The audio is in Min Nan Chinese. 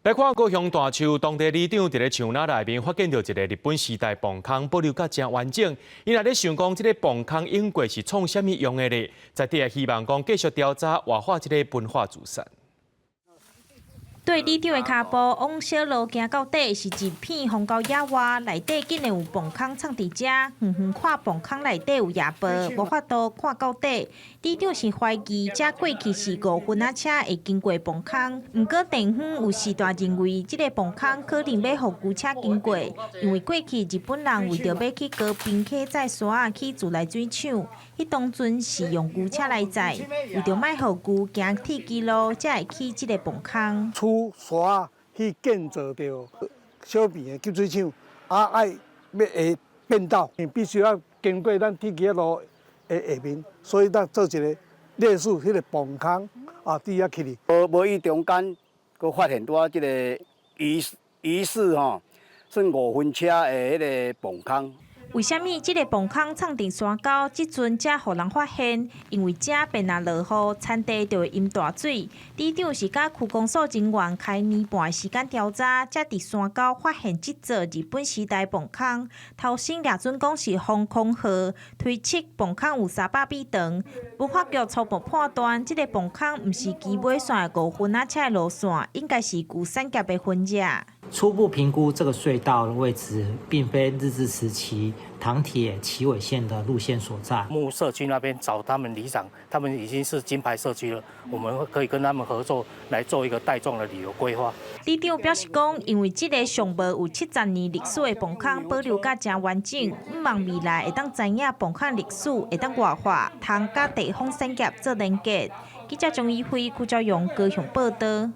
來看高雄大樹當地里長佇咧樹林內面發現著一个日本時代磅空，保留甲誠完整。𪜶也咧想講，這个磅空湧過是創啥物用的咧？在地也希望講繼續調查活化這个文化資產。對里長的跤步往小路行到底，是一片荒郊野外，內底竟然有磅空藏佇遮，遠遠看磅空內底有夜報，無法度看到底。里長是懷疑這過去是五分仔車會經過磅空，毋過地方有時段認為這个磅空可能欲予牛車經過，因為過去日本人為著欲去高屏溪載沙仔去自來水廠，彼當陣是用牛車來載，為著莫予牛行鐵支路，才會起這个磅空。出沙去建造著小平的給水廠，啊愛欲會變道，必須要經過咱鐵枝路的下面，所以咱做一个類似彼个磅空啊，佇遐起哩。無無意中間，閣發現拄仔這个疑疑似吼，算五分車的彼个磅空。為啥物這个磅空藏佇山溝，這陣才予人發現？因為遮便若落雨，田地就會淹大水。里長是佮區公所人員開年半的時間調查，才佇山溝發現這座日本時代磅空。頭先掠準講是防空號，推測磅空有300米長。文化局初步判斷，這个磅空毋是基尾線的五分仔車的路線，應該是舊產業的痕跡。初步評估，這個隧道的位置並非日治時期糖鐵旗尾線的路線所在。木社區那邊找他們里長，他們已經是金牌社區了，我們可以跟他們合作來做一個帶狀的旅遊規劃。里長表示講，因為這个上無有70年歷史的磅空保留甲誠完整，向望未來會當知影磅空歷史，會當活化，通佮地方產業做連結。記者張怡輝、邱昭勇高雄報導。